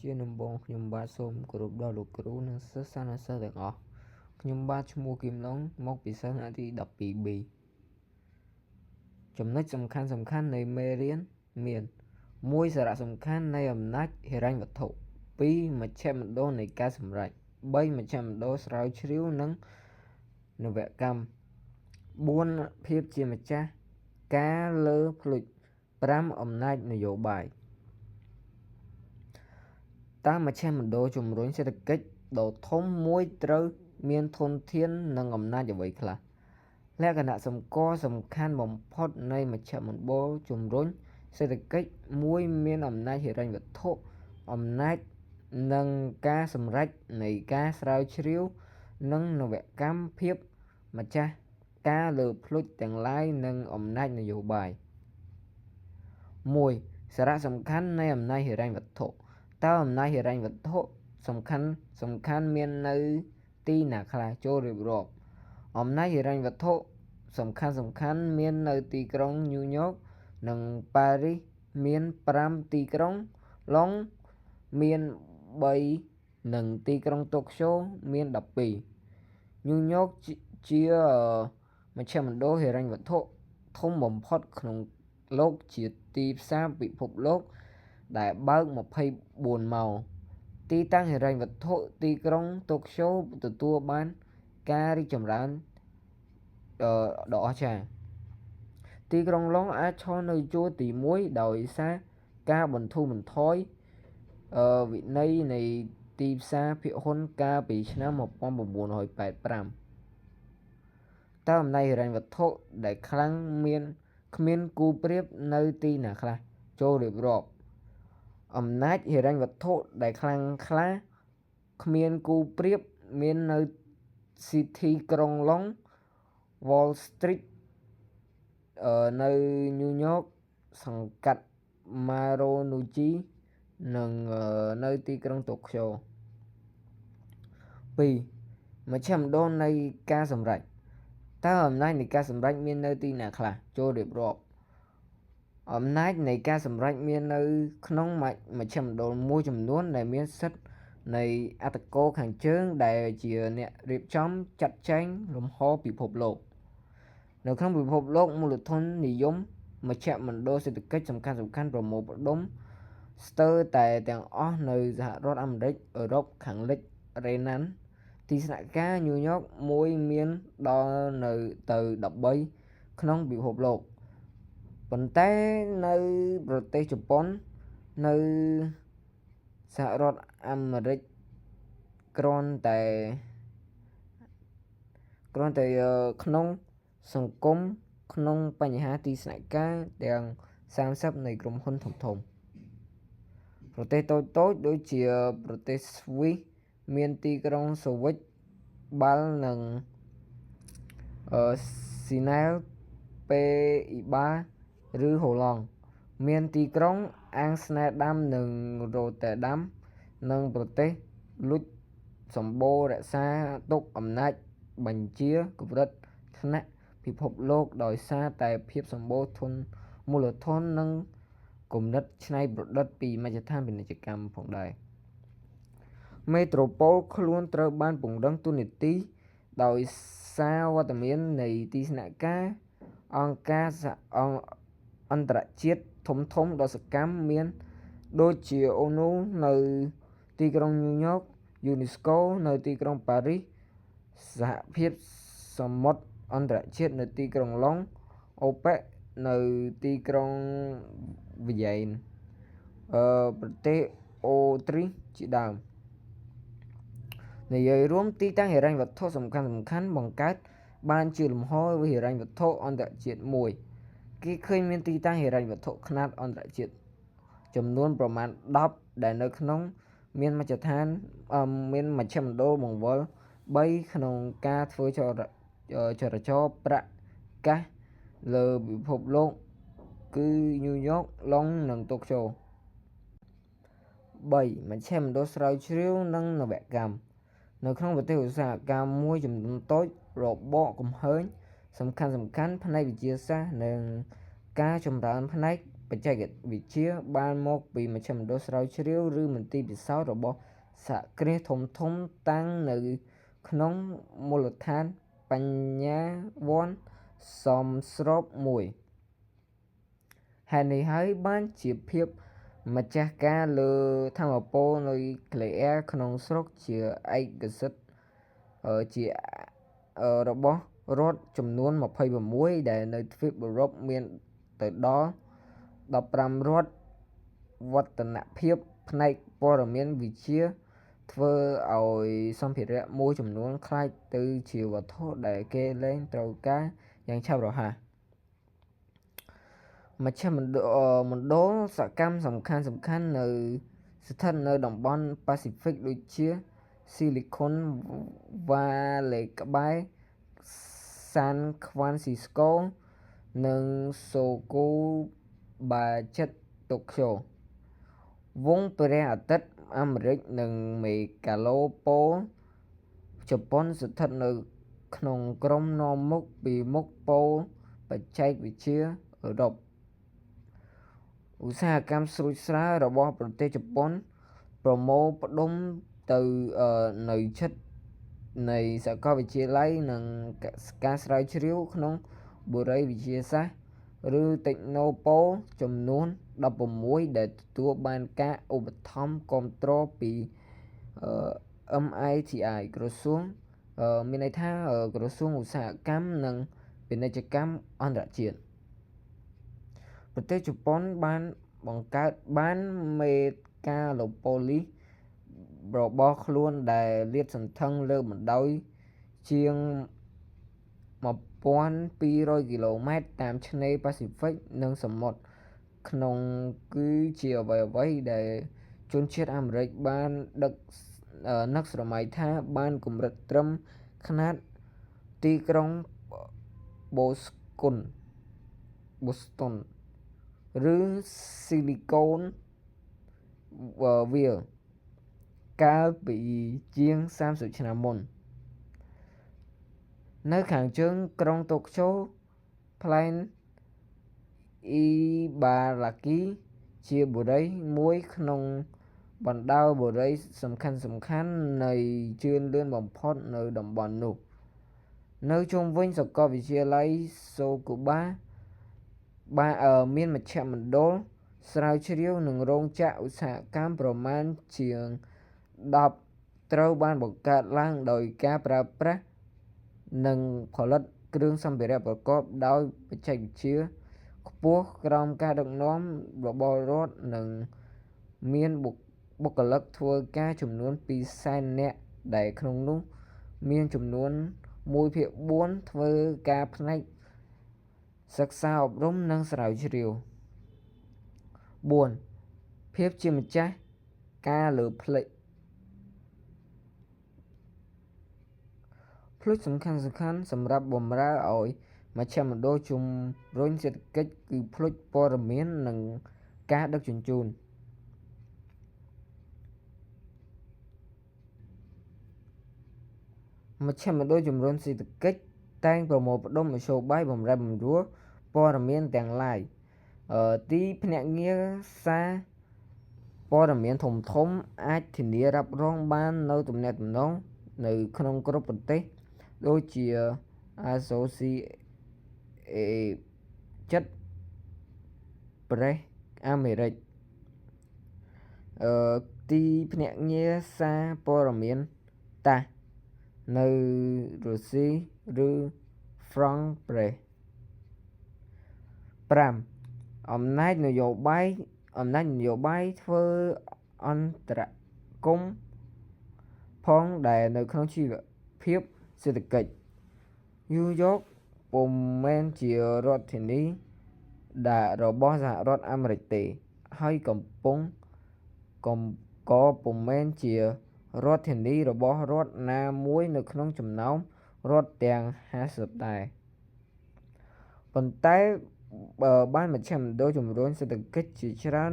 ជាដំបូងខ្ញុំបាទសូមគោរពដល់លោកគ្រូនិងសិស្សានុសិស្សទាំងអស់ខ្ញុំបាទឈ្មោះគឹមឡុងមកពីសិស្សថ្នាក់ទី 12B ចំណុចសំខាន់សំខាន់នៃមេរៀនមាន1សារៈសំខាន់នៃអំណាចហិរញ្ញវត្ថុ2មជ្ឈមណ្ឌលនៃការសម្រេច3មជ្ឈមណ្ឌលស្រាវជ្រាវនិងនវកម្ម4ភាពជាម្ចាស់ការលើភ្លុច5អំណាចនយោបាយតើមជ្ឈមណ្ឌលជំរុញសេដ្ឋកិច្ចដ៏ធំមួយត្រូវមានធនធាននិងអំណាចអ្វីខ្លះលក្ខណៈសម្គាល់សំខាន់បំផុតនៃមជ្ឈមណ្ឌលជំរុញសេដ្ឋកិច្ចមួយមានអំណាចហិរញ្ញវត្ថុអំណាចនិងការសម្រេចនៃការស្រាវជ្រាវនិងនវកម្មភាពម្ចាស់ការលើភ្លុចទាំងឡាយនិងអំណាចនយោបាយ1សារៈសំខាន់នៃអំណាចហិរញ្ញវត្ថុតើអំណាចហិរញ្ញវត្ថុសំខាន់សំខាន់មាននៅទីណាខ្លះចូលរៀបរាប់អំណាចហិរញ្ញវត្ថុសំខាន់សំខាន់មាននៅទីក្រុងញូវយ៉កនិងប៉ារីសមាន5ទីក្រុងឡុងមាន3និងទីក្រុងតូក្យូមាន12ញូវយ៉កជាមជ្ឈមណ្ឌលហិរញ្ញវត្ថុធំបំផុតក្នុងលោកជាទីផ្សារពិភពលោកដែលបើក24ម៉ោងទីតាំងហិរញ្ញវត្ថុទីក្រុងតូក្យូទទួលបានការរីកចម្រើនដ៏អស្ចារ្យទីក្រុងឡុងអាចឈរនៅជួរទី1ដោយសារការបន្ធូរបន្ថយវិន័យនៃទីផ្សារភាគហ៊ុនកាលពីឆ្នាំ1985តើអំណាចហិរញ្ញវត្ថុដែលខ្លាំងមានគ្មានគូប្រៀបនៅទីណាខ្លះចូលរៀបរាប់អំណាចហិរញ្ញវត្ថុដែលខ្លាំងក្លាគ្មានគូប្រៀបមាននៅ City ក្រុងឡុង Wall Street នៅញូវយ៉កសង្កាត់ Marunouchi និងនៅទីក្រុងតូក្យូ2មជ្ឈមណ្ឌលនៃការសម្រេចតើអំណាចនៃការសម្រេចមាននៅទីណាខ្លះចូលរៀបរាប់អំណាចនៃការសម្រេចមាននៅក្នុងមជ្ឈមណ្ឌលមួយចំនួនដែលមានសិទ្ធិនៃអត្តកូលខាងជើងដែលជាអ្នករៀបចំចាត់ចែងលំហពិភពលោកនៅក្នុងពិភពលោកមូលធននិយមមជ្ឈមណ្ឌលសេដ្ឋកិច្ចសំខាន់ៗប្រមូលផ្ដុំស្ទើរតែទាំងអស់នៅសហរដ្ឋអាមេរិកអឺរ៉ុបខាងលិចរ៉េណាន់ទីស្នាក់ការញូវយ៉កមួយមានដល់នៅទៅ13ក្នុងពិភពលោកប៉ុន្តែនៅប្រទេសជប៉ុននៅសហរដ្ឋអាមេរិកគ្រាន់តែគ្រាន់តែក្នុងសង្គមក្នុងបញ្ហាទីស្នាក់ការទាំង30នៃក្រុមហ៊ុនធំៗប្រទេសតូចៗដូចជាប្រទេសស្វីសមានទីក្រុងសូវិចបាល់និងស៊ីណែលពេអ៊ីបាឬហូឡង់មានទីក្រុងអាំងស្នែដាំនិងរ៉ូទែដាំនិងប្រទេសលុចសម្បូររក្សាទុកអំណាចបញ្ជាកម្រិតថ្នាក់ពិភពលោកដោយសារតែភាពសម្បូរធនមូលធននិងគំនិតច្នៃប្រឌិតពីមជ្ឈដ្ឋានពាណិជ្ជកម្មផងដែរមេត្រូប៉ូលខ្លួនត្រូវបានពង្រឹងតួនាទីដោយសារវត្តមាននៃទីស្នាក់ការអង្គការអន្តរជាតិធំធំដ៏សកម្មមានដូចជាអូនូនៅទីក្រុងញូវយ៉កយូនេស្កូនៅទីក្រុងប៉ារីសសហភាពសមុទ្រអន្តរជាតិនៅទីក្រុងឡុងអូប៉ែកនៅទីក្រុងវីយ៉ែនប្រទេសអូទ្រីសជាដើមនិយាយរួមទីតាំងហិរញ្ញវត្ថុសំខាន់សំខាន់បង្កើតបានជាលំហហិរញ្ញវត្ថុអន្តរជាតិមួយគេឃើញមានទីតាំងហិរញ្ញវត្ថុខ្នាតអន្តរជាតិចំនួនប្រមាណ10ដែលនៅក្នុងមានមជ្ឈដ្ឋានមានមជ្ឈមណ្ឌលបង្វិល3ក្នុងការធ្វើចរចរប្រាក់កាសលើពិភពលោកគឺញូវយ៉កឡុងនិងតូក្យូ3មជ្ឈមណ្ឌលស្រាវជ្រាវនិងនវកម្មនៅក្នុងប្រទេសឧស្សាហកម្មមួយចំនួនតូចរបកគំហើញសំខាន់សំខាន់ផ្នែកវិទ្យាសាស្ត្រនិងការចម្រើនផ្នែក បច្ចេកវិទ្យាបានមកពីមជ្ឈមណ្ឌលស្រាវជ្រាវឬមន្ទីរពិសោធន៍របស់សហគ្រាសធំៗតាំងនៅក្នុងមូលដ្ឋានបញ្ញវន្តសមស្របមួយ។ ហេតុនេះហើយបានជាភាពម្ចាស់ការលើថាមពលនុយក្លេអ៊ែរក្នុងស្រុកជាឯកសិទ្ធិជារបស់រដ្ឋចំនួន26ដែលនៅទ្វីបអឺរ៉ុបមានទៅដល់15រដ្ឋវឌ្ឍនភាពផ្នែកព័ត៌មានវិទ្យាធ្វើឲ្យសម្ភារៈមួយចំនួនក្លាយទៅជាវត្ថុដែលគេលែងត្រូវការយ៉ាងឆាប់រហ័ស។ មជ្ឈមណ្ឌលសកម្មសំខាន់ៗនៅស្ថិតនៅតំបន់ប៉ាស៊ីហ្វិកដូចជាស៊ីលីខុនវ៉ាឡេក្បែរសានហ្វ្រាន់ស៊ីស្កូនិងសូគូបាជិតតូក្យូវង់ព្រះអាទិត្យអាមេរិកនិងមេហ្គាឡូប៉ូលជប៉ុនស្ថិតនៅក្នុងក្រុមនាំមុខពីមុខប៉ូលបច្ចេកវិទ្យាអឺរ៉ុប។ ឧស្សាហកម្មស្រួចស្រាវរបស់ប្រទេសជប៉ុនប្រមូលផ្ដុំទៅនៅជិតនៃសាកលវិទ្យាល័យនិងការស្រាវជ្រាវក្នុងបុរីវិទ្យាសាស្ត្រឬតិចណូប៉ូលចំនួន16ដែលទទួលបានការឧបត្ថម្ភគាំទ្រពី MITI ក្រសួងមានន័យថាក្រសួងឧស្សាហកម្មនិងពាណិជ្ជកម្មអន្តរជាតិ។ ប្រទេសជប៉ុនបានបង្កើតបានមេហ្គាឡូប៉ូលីសរបស់ខ្លួនដែលលាតសន្ធឹងលើបណ្ដោយជាង1200គីឡូម៉ែត្រតាមឆ្នេរប៉ាស៊ីហ្វិកនិងសមុទ្រក្នុងគឺជាអ្វីៗដែលជនជាតិអាមេរិកបានដឹកនឹកស្រមៃថាបានកម្រិតត្រឹមខ្នាតទីក្រុងបូស្គុនបូស្តុនឬស៊ីលីកូនវាលកាលពីជាង30ឆ្នាំមុន។ នៅខាងជើងក្រុងតូក្យូផ្លែនអ៊ីបារ៉ាគីជាបុរីមួយក្នុងបណ្ដាបុរីសំខាន់ៗនៃជឿនលឿនបំផុតនៅតំបន់នោះ។ នៅជុំវិញសាកលវិទ្យាល័យសូគូបាមានមជ្ឈមណ្ឌលស្រាវជ្រាវនិងរោងចក្រឧស្សាហកម្មប្រមាណជាង10ត្រូវបានបង្កើតឡើងដោយការប្រើប្រាស់និងផលិតគ្រឿងសម្ភារៈប្រកបដោយបច្ចេកវិទ្យាខ្ពស់ក្រោមការដឹកនាំរបស់រដ្ឋនិងមានបុគ្គលិកធ្វើការចំនួន2សែននាក់ដែលក្នុងនោះមានចំនួន1/4ធ្វើការផ្នែកសិក្សាអប់រំនិងស្រាវជ្រាវ។ 4ភាពជាម្ចាស់ការលើផ្លិចភ្លុចសំខាន់ៗសម្រាប់បម្រើឲ្យមជ្ឈមណ្ឌលជំរុញសេដ្ឋកិច្ចគឺភ្លុចព័ត៌មាននិងការដឹកជញ្ជូន។ មជ្ឈមណ្ឌលជំរុញសេដ្ឋកិច្ចតែងប្រមូលផ្ដុំមធ្យោបាយបម្រែបម្រួលព័ត៌មានទាំងឡាយទីភ្នាក់ងារសារព័ត៌មានធំៗអាចធានារ៉ាប់រងបាននូវទំនាក់ទំនងនៅក្នុងគ្រប់ប្រទេសដូចជា Associated Press អាមេរិកទីភ្នាក់ងារសារព័ត៌មានតាសនៅរុស្ស៊ីឬ France Press។ 5អំណាចនយោបាយអំណាចនយោបាយធ្វើអន្តរគមន៍ផងដែរនៅក្នុងជីវភាពសេដ្ឋកិច្ច។ ញូវយ៉កពុំមែនជារដ្ឋធានីដែលរបស់សហរដ្ឋអាមេរិកទេហើយកំពុងក៏ពុំមែនជារដ្ឋធានីរបស់រដ្ឋណាមួយនៅក្នុងចំណោមរដ្ឋទាំង50ដែរប៉ុន្តែបានមជ្ឈមណ្ឌលជំរុញសេដ្ឋកិច្ចជាច្រើន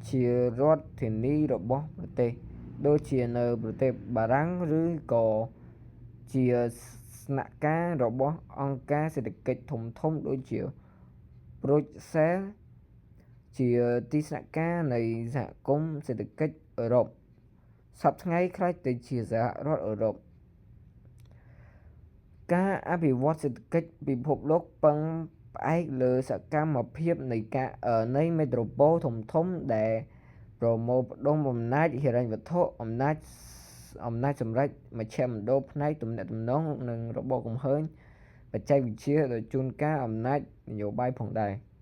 ជារដ្ឋធានីរបស់ប្រទេសដូចជានៅប្រទេសបារាំងឬក៏ជាស្នាក់ការរបស់អង្គការសេដ្ឋកិច្ចធំៗដូចជាប្រុចសែល ជាទីស្នាក់ការនៃសហគមន៍សេដ្ឋកិច្ចអឺរ៉ុបសព្វថ្ងៃក្លាយទៅជាសហរដ្ឋអឺរ៉ុប។ការអភិវឌ្ឍសេដ្ឋកិច្ចពិភពលោកពឹងផ្អែកលើសកម្មភាពនៃការនៃមេត្រូប៉ូលធំធំដែលប្រមូលផ្ដុំអំណាចហិរញ្ញវត្ថុអំណាចអំណាចសម្រេចមជ្ឈមណ្ឌលផ្នែកទំនាក់ទំនងនិងរបបកំហើញបច្ចេកវិទ្យាដោយជួនកាលអំណាចនយោបាយផងដែរ។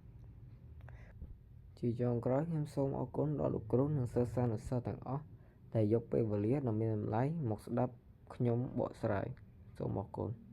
ជាចុងក្រោយខ្ញុំសូមអរគុណដល់លោកគ្រូនិងសិស្សានុសិស្សទាំងអស់ដែលយកពេលវេលាដ៏មានតម្លៃមកស្ដាប់ខ្ញុំបកស្រាយសូមអរគុណ។